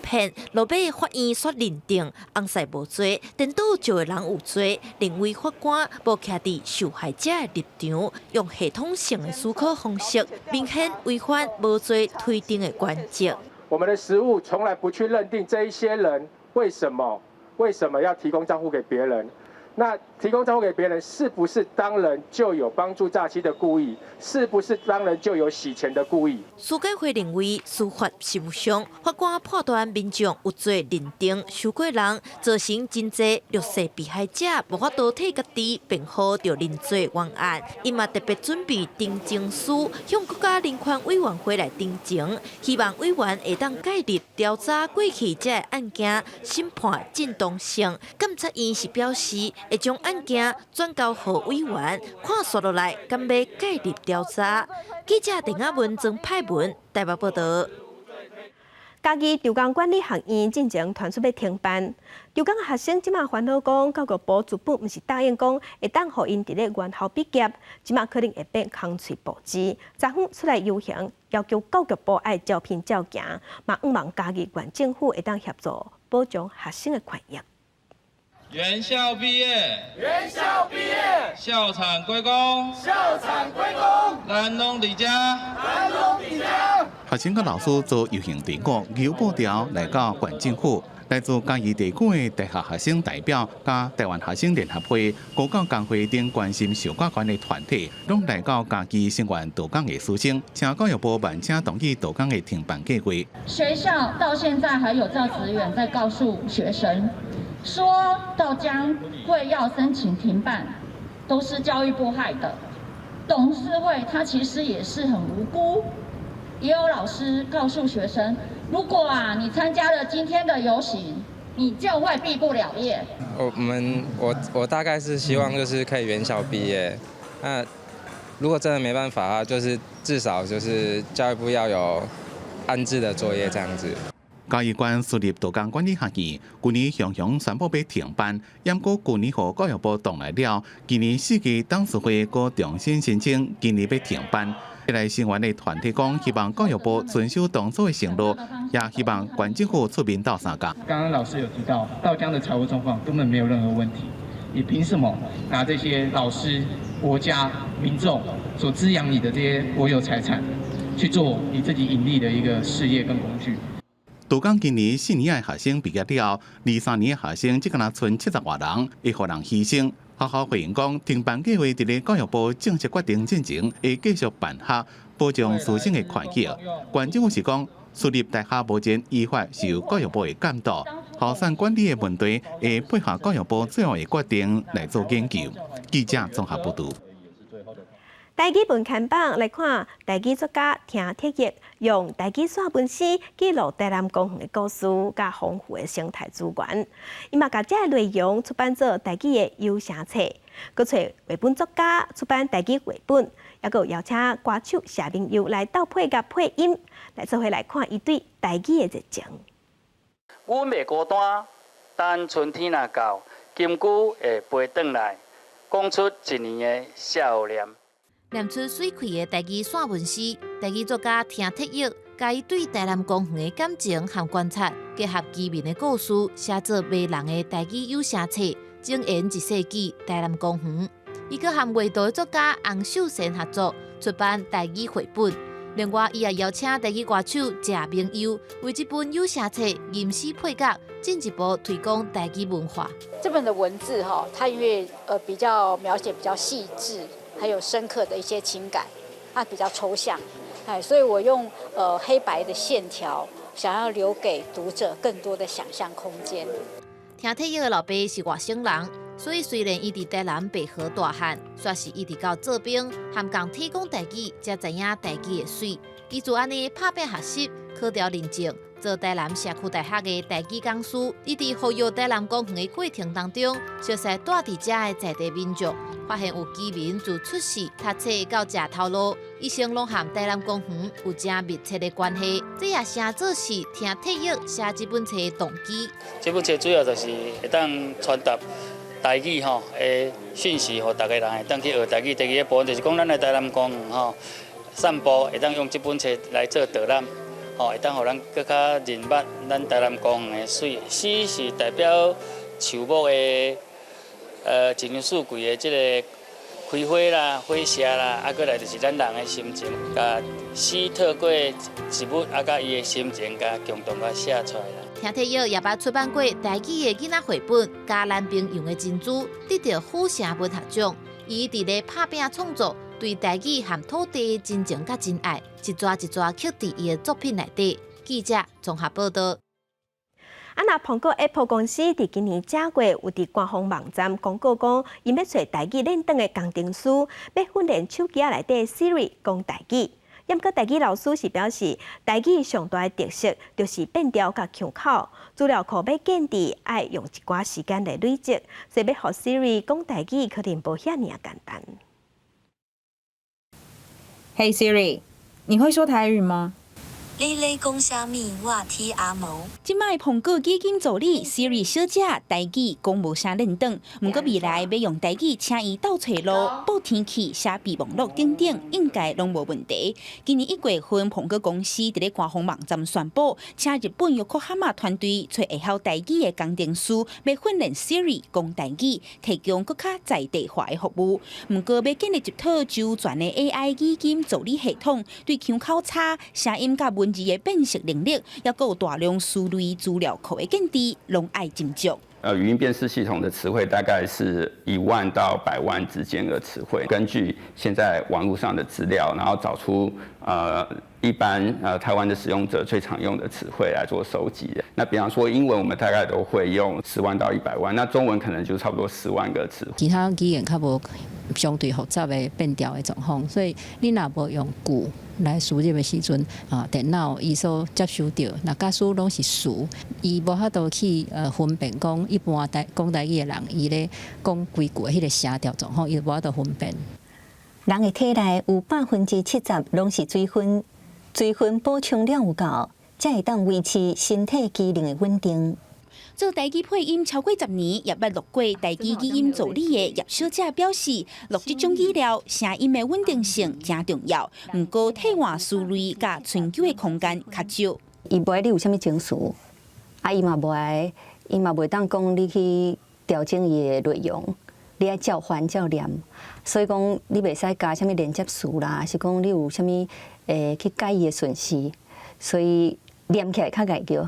騙，落尾法院煞認定翁婿無罪，顛倒借的人有罪，認為法官無徛佇受害者的立場，用系統性的思考方式，明顯違反無罪推定的原則。我們的實務從來不去認定這一些人為什麼要提供賬戶給別人。那提供賬戶給別人，是不是當然就有幫助詐欺的故意？是不是當然就有洗錢的故意？司改會認為司法實務上，法官判斷民眾有罪認定受過人，造成真濟弱勢被害者無法度替家己辯護，著認罪冤案。伊嘛特別準備陳情書，向國家人權委員會來陳情，希望委員會當介入調查過去這个案件，審判正當性。檢察院是表示，會將案件轉交予委員，看紲落來，敢欲介入調查。記者鄧亞文、曾派文台北報道。嘉義長江管理學院進前傳出欲停辦，長江學生這馬煩惱講，教育部資本毋是答應講會當予𪜶佇咧原校畢業，這馬可能會變空喙布子。昨昏出來遊行，要求教育部愛照片照行，嘛向望嘉義縣政府會當協助保障學生的權益。原校畢業，原校畢業，校產歸公，校產歸公，咱攏佇遮，咱攏佇遮。學生佮老師做遊行隊伍，搖布條來到縣政府，來自嘉義地區的大學學生代表、佮台灣學生聯合會、高教工會等關心受教權的團體，攏來到嘉義聲援道江的師生，請教育部慢請同意道江的停辦計劃。學校到現在還有教職員在告訴學生，說道江會要申請停辦，都是教育部害的。董事會他其實也是很無辜，也有老師告訴學生，如果啊你參加了今天的遊行，你就會畢不了業。我們我我大概是希望就是可以原校畢業，那如果真的沒辦法啊，就是至少就是教育部要有安置的作業這樣子。嘉義縣私立道江管理學院，舊年雄雄宣布欲停辦，毋過舊年予教育部擋來了，今年四月董事會閣重新申請，今年欲停辦。來聲援的團體講，希望教育部遵守當初的承諾，也希望縣政府出面鬥相共。剛剛老師有提到，道江的財務狀況根本沒有任何問題，你憑什麼拿這些老師、國家、民眾所滋養你的這些國有財產，去做你自己盈利的一個事業跟工具？道江今年四年的學生畢業了，23年的學生只敢若賰70外人，會予人犧牲。學校回應講，停辦計劃佇咧教育部正式決定進前，會繼續辦學，保障師生的權益。縣政府是講，私立大學目前依法受教育部的監督，校產管理的問題會配合教育部最後的決定來做研究。記者綜合報導。台語文刊榜來看，台語作家聽鐵玉用台語散文詩記錄台南公園的故事，佮豐富的生態資源。伊嘛共這个內容出版做台語的有聲冊，閣揣繪本作家出版台語繪本，猶閣有邀請歌手謝明佑來鬥配樂配音，來做伙來看伊對台語的熱情。阮袂孤單，等春天若到，金龜會飛轉來，講出一年的笑臉。念出媠氣的台語散文詩，台語作家聽鐵玉，共伊對台南公園的感情和觀察，結合居民的故事，寫做迷人的台語有聲冊，證言一世紀台南公園。伊閣和畫圖的作家洪秀賢合作出版台語繪本。另外，伊也邀請台語歌手謝明佑為這本有聲冊吟詩配樂，進一步推廣台語文化。這本的文字哈，它因為比較描寫比較細緻。還有深刻的一些情感，它比較抽象，哎，所以我用黑白的線條，想要留給讀者更多的想象空間。聽鐵玉的老爸是外省人，所以雖然伊佇台南白河大漢，煞是一直到做兵，和共體講台語，才知影台語的媠。伊就按呢拍拚學習，考著認證，做台南社區大學的台語講師。伊佇復育台南公園的過程當中，熟似蹛佇遮的在地民眾，發現有居民自出世讀冊到食頭路，一生攏和台南公園有誠密切的關係。這也成做是聽鐵玉寫這本冊的動機。這本冊主要就是會當傳達台語吼的訊息，予逐个人會當去學台語。第二个部分就是講，咱的台南公園吼散步會當用這本冊來做導覽，吼會當予咱閣較認捌咱台南公園的媠。詩是代表樹木的，一年四季的這个開花啦、花謝啦，啊，閣來就是咱人的心情，共詩透過植物啊，佮伊的心情，共共同共寫出來啦。聽鐵玉也捌出版過台語的囡仔繪本《嘉南平洋的珍珠》，得著虎城文學獎。伊佇咧拍拚創作，對台語和土地的真情佮真愛，一逝一逝刻佇伊的作品內底。記者綜合報道。啊，若蘋果 Apple 公司佇今年正月有佇官方網站公告講，𪜶欲揣台語練轉的工程師，欲訓練手機仔內底 Siri 講台語。毋過台語老師是表示，台語上大的特色就是變調佮腔口，資料庫欲建置愛用一寡時間來累積，所以欲予 Siri 講台語可能無遐爾仔簡單。 Hey Siri，你會說台語嗎？你咧講啥物？我聽阿無。這擺蘋果語音助理 Siri 小姐台語講無啥輪轉，毋過未來欲用台語請伊鬥揣路、報天氣、寫備忘錄等等，應該攏無問題。今年1月份，蘋果公司佇咧官方網站宣布，請日本玉科哈馬團隊揣會曉台語的工程師，欲訓練 Siri 講台語，提供閣較在地化的服務。毋過欲建立一套周全的 AI 語音助理系統，對腔口差、聲音佮文字的辨識能力，抑閣有大量詞類資料庫的建置，攏愛斟酌。語音辨識系統的詞彙大概是1萬到100萬之間的詞彙，根據現在網絡上的資料，然後找出一般台灣的使用者最常用的詞彙來做收集。那比方說英文，我們大概都會用10萬到100萬，那中文可能就差不多10萬個詞。其他語言較無相對複雜的變調的狀況，所以你若無用句來輸入的時陣，啊，電腦伊所接收著，若假使攏是詞，伊無法度去分辨講一般台講台語的人，伊咧講規句的彼个聲調狀況，伊無法度分辨。人的體內有70%攏是水分，水分補充了有夠，才會當維持身體機能的穩定。做台語配音超過10年，也捌錄過台語語音助理的葉小姐表示，錄這種語料，聲音的穩定性誠重要。毋過替換詞類佮尋求的空間較少。伊無愛你有啥物情緒，啊，伊嘛無愛，伊嘛袂當講你去調整伊的內容，你愛照翻照念，所以講你袂使加啥物連接詞啦，還是講你有啥物去改伊的順序，所以念起來較礙叫。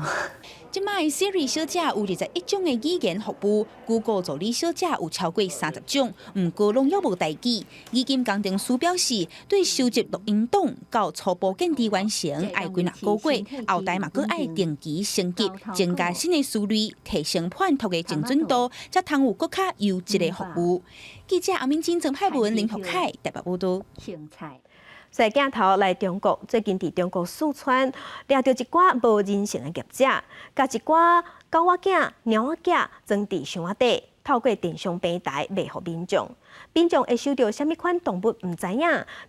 這擺 Siri 小姐有21種的語言服務，Google 助理小姐有超過30種，毋過攏猶無台語。語音工程師表示，對收集錄音檔到初步建置完成，愛幾若個月，後台嘛閣愛定期升級，增加新的詞類，提升判讀的精準度，才通有閣較優質的服務。記者阿敏金、曾派文、林福凱台北報導。踅鏡頭來中國，最近佇中國四川掠著一寡無人性的業者，共一寡狗仔囝、貓仔囝裝佇箱仔底，透過電商平台賣予民眾。民眾會收著啥物款動物毋知影，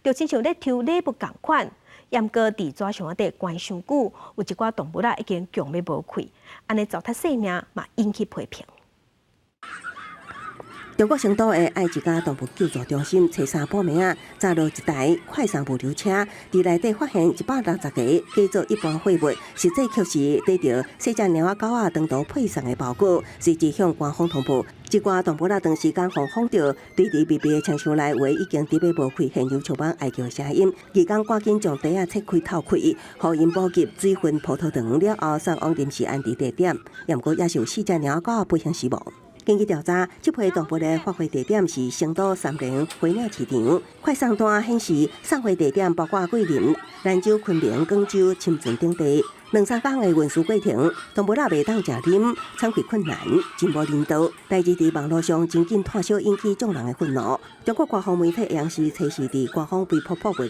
就親像咧抽禮物仝款。毋過佇紙箱仔底關傷久，有一寡動物仔已經強欲無氣，按呢糟蹋性命嘛引起批評。中國成都的愛之家動物救助中心，初三晡暝仔，查到一台快送物流車，佇內底發現160個假做一般貨物，實際卻是載著細隻貓仔狗仔長途配送的包裹，隨即向官方通報。這寡動物仔長時間予封著，堆佇密閉的車廂內，有的已經得欲無氣，現場充滿哀叫聲音。義工趕緊將袋仔切開透氣，予𪜶補給水分、葡萄糖了後，送往臨時安置地點。毋過，也是有四隻貓仔狗仔不幸死亡。根據調查，這批動物的發貨地點是成都三聯花鳥市場。快送單顯示，送貨地點包括桂林、蘭州、昆明、廣州、深圳等地。兩三工的運輸過程，動物仔袂當食啉，喘氣困難，真無人道。代誌佇網路上真緊炭燒，引起眾人的憤怒。中國官方媒體央視測試佇官方微博鋪文，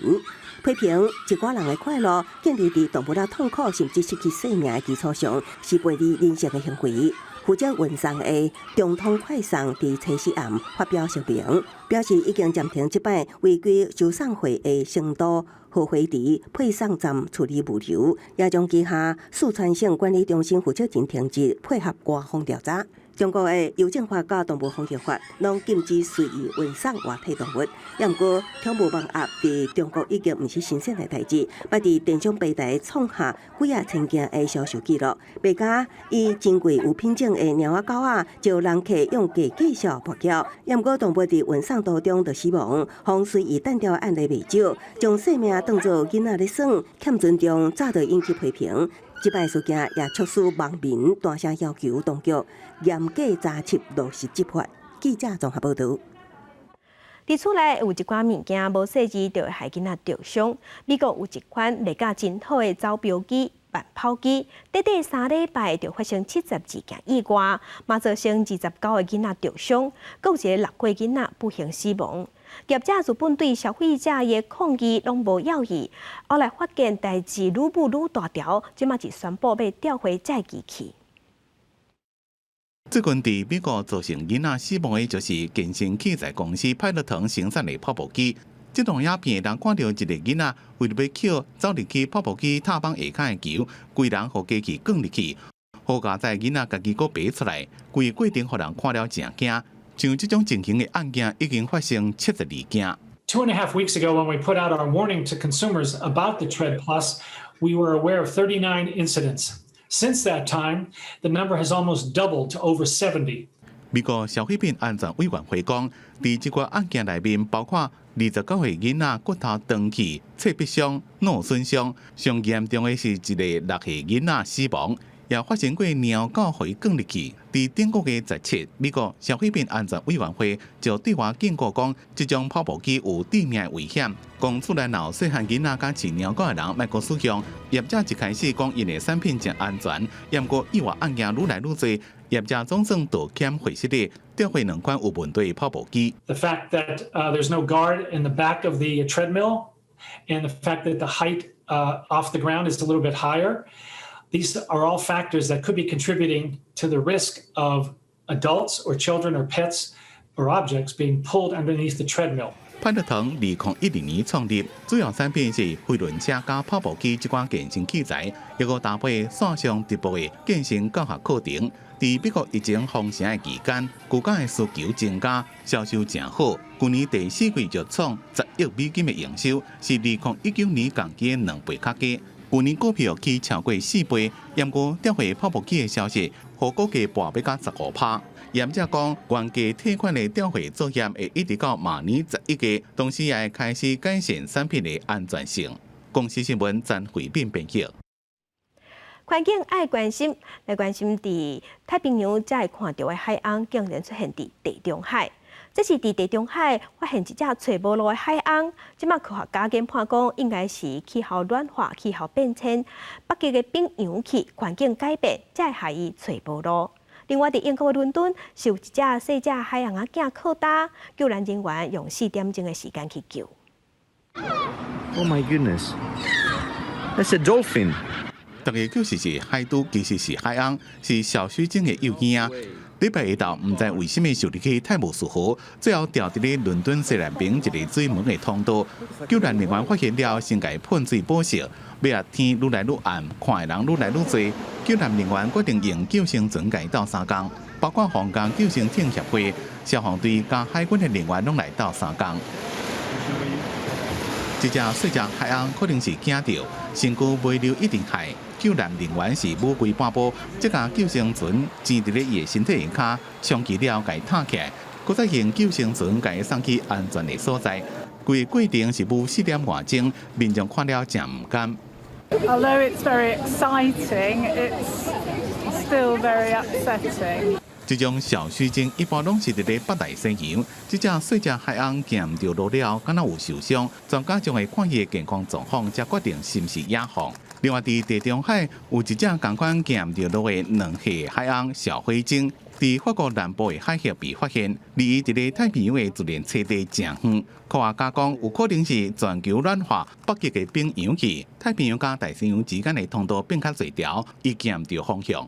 批評一寡人的快樂建立佇動物仔痛苦甚至失去性命的基礎上，是背離人性的行為。負責運送的中通快送佇初四暗發表聲明，表示已經暫停這擺違規收送貨的成都荷花池配送站處理物流，也將旗下四川省管理中心負責人停職，配合官方調查。中國的郵政法佮動物防疫法攏禁止隨意運送活體動物，也毋過寵物盲盒佇中國已經毋是新鮮的代誌，捌佇電商平台創下幾仔千件的銷售紀錄。賣家以珍貴有品種的貓仔狗仔，招人客用低價數跋筊，也毋過動物佇運送途中就死亡，予隨意單調的案例袂少，將生命當做囡仔咧耍，欠尊重，早就引起批評。這擺事件也促使網民大聲要求當局嚴格查緝落實執法。記者綜合報導。佇厝內有一寡物件無細緻就會害囡仔著傷。美國有一款賣甲真好的走標機、慢跑機，短短3禮拜就發生72件意外，嘛造成29個囡仔著傷，閣有一个6歲囡仔不幸死亡。業者原本對消費者的抗議攏無要意，後來發現代誌愈舞愈大條，這馬是宣布欲吊銷這機器。最近佇美國造成囡仔死亡的，就是健身器材公司派樂騰生產的跑步機。這段影片人看著一個囡仔為著欲抾走入去跑步機踏板下跤的球，規人予機器捲入去，好佳哉囡仔家己閣爬出來，規個過程予人看了誠驚。像這種情形的案件已經發生72件。 2.5 weeks ago, when we put out our warning to consumers about the Tread Plus, we were aware of 39 incidents. Since that time, the number has almost doubled to over 70. 美國消費品安全委員會講，佇這個案件內面，包括29歲囡仔骨頭斷去、切迫傷、腦損傷，上嚴重的是一个6歲囡仔死亡，也發生過貓狗予伊捲入去。佇頂個月17，美國消費品安全委員會就對外警告講，這種跑步機有致命的危險。講厝內若有細漢囡仔佮飼貓狗的人，莫閣使用。業者一開始講𪜶的產品誠安全，毋過意外案件愈來愈濟，業者總算道歉解釋咧，撤回兩款有問題的跑步機。 The fact that there's no guard in the back of the treadmill, and the fact that the height off the ground is a little bit higher, these are all factors that could be contributing to the risk of adults or children or pets or objects being pulled underneath the treadmill. 派樂騰2012年創立，主要產品是飛輪車佮跑步機這款健身器材，抑閣搭配線上直播的健身教學課程。佇美國疫情封城的期間，居家的需求增加，銷售誠好。去年第四季就創10億美金的營收，是2019年同期的2倍較多。去年股票起超過4倍，毋過撤回跑步機的消息，予股價跋欲到15趴。業者講，原價退款的調回作業會一直到明年11月，同時也會開始改善產品的安全性。公視新聞曾慧敏編譯。環境愛關心，來關心佇太平洋才會看著的海鰪，竟然出現佇地中海。這是佇地中海發現一隻揣無路的海鰪。這馬科學家研判講，應該是氣候暖化、氣候變遷，北極的冰融去，環境改變，才會予伊揣無路。另外，佇英國的倫敦，是有一隻細隻海鰪仔囝靠焦，救援人員用4點鐘的時間去救。 Oh my goodness, that's a dolphin. 逐家叫是海豬，其實是海鰪，是小須鯨的幼囝。禮拜下晝，毋知為啥物受入去泰晤士河，最後掉佇咧倫敦西南邊一个水門的通道。救援人員發現了，先共伊噴水保釋。尾仔天愈來愈暗，看的人愈來愈濟。救援人員決定用救生船共伊鬥相共，包括皇家救生艇協會、消防隊佮海軍的人員攏來鬥相共。這隻細隻海鰪可能是驚著，身軀尾流一直害。救援人員是舞規半步，這架救生船纏佇咧伊的身體下跤，充氣了共伊托起來，閣再用救生船共伊送去安全的所在。規个過程是舞4點外鐘，民眾看了誠毋甘。 Although it's very exciting, it's still very upsetting. 這種小須鯨一般攏是佇咧北大西洋，這隻細隻海鰪行毋著路了，敢若有受傷，專家將會看伊的健康狀況，才決定是毋是野放。另外，佇地中海有一隻仝款行毋著路的2歲海鰪小灰鯨，佇法國南部的海域被發現，離伊佇咧太平洋的自然棲地誠遠。科學家講，有可能是全球暖化，北極的冰融去，太平洋佮大西洋之間的通道變較濟條，伊行毋著方向。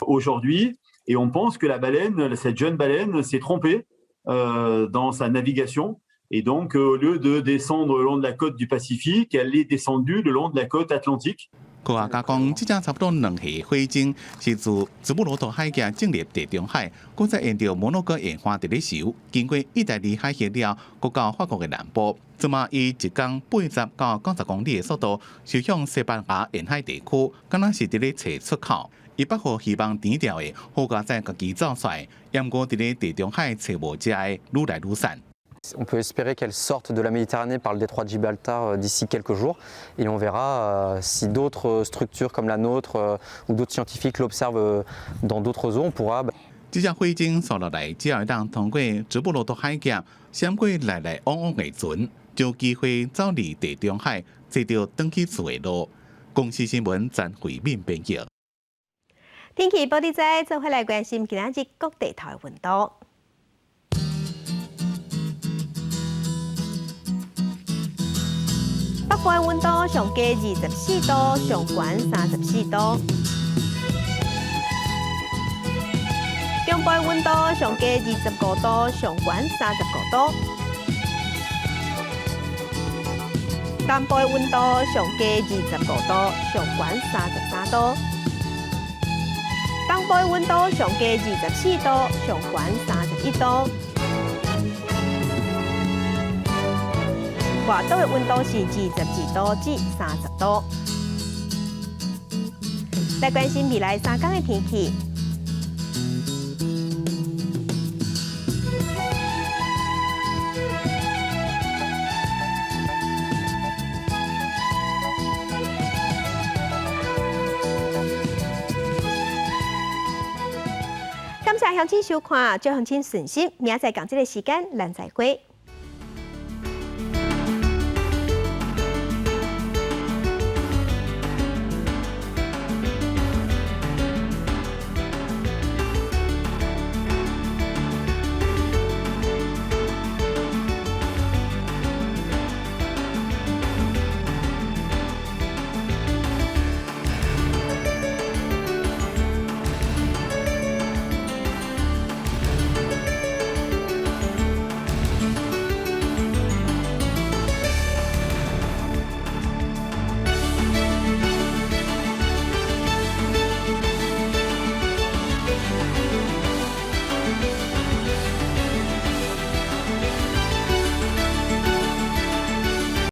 Aujourd'hui, et on pense que la baleine, cette jeune baleine, s'est trompée dans sa navigation. Et donc, au lieu de descendre le long de la côte du Pacifique, elle est descendue le long de la côte atlantique. 科學家講，這隻差不多2歲灰鯨是自直布羅陀海峽進入地中海，閣再沿著摩洛哥沿岸佇咧游，經過意大利海峽了，閣到法國的南部。這馬以一工80到90公里的速度，駛向西班牙沿海地區，敢若是佇咧揣出口。伊北予希望甜著的，好佳哉家己走出來，毋過佇咧地中海揣無食的，愈來愈散。 On peut espérer qu'elle sorte de la Méditerranée par le détroit de Gibraltar d'ici quelques jours et on verra si d'autres structures comme la nôtre ou d'autres scientifiques l'observent dans d'autres eaux, on pourra. 這隻灰鯨紲落來，只要會當通過直布羅陀海峽，閃過來來往往的船，就有機會走入地中海，揣著轉去厝的路。公視新聞曾慧敏編譯。天氣報你知，做伙來關心今仔日各地頭的溫度。北部的溫度上低24度，上懸34度。中部的溫度上低25度，上懸35度。南部的溫度上低25度，上懸33度。東部的溫度上低24度，上懸31度。外島的溫度是22度至30度。來關心未來3天的天氣。感謝鄉親收看，祝鄉親順心。明仔載仝這个時間，咱再會。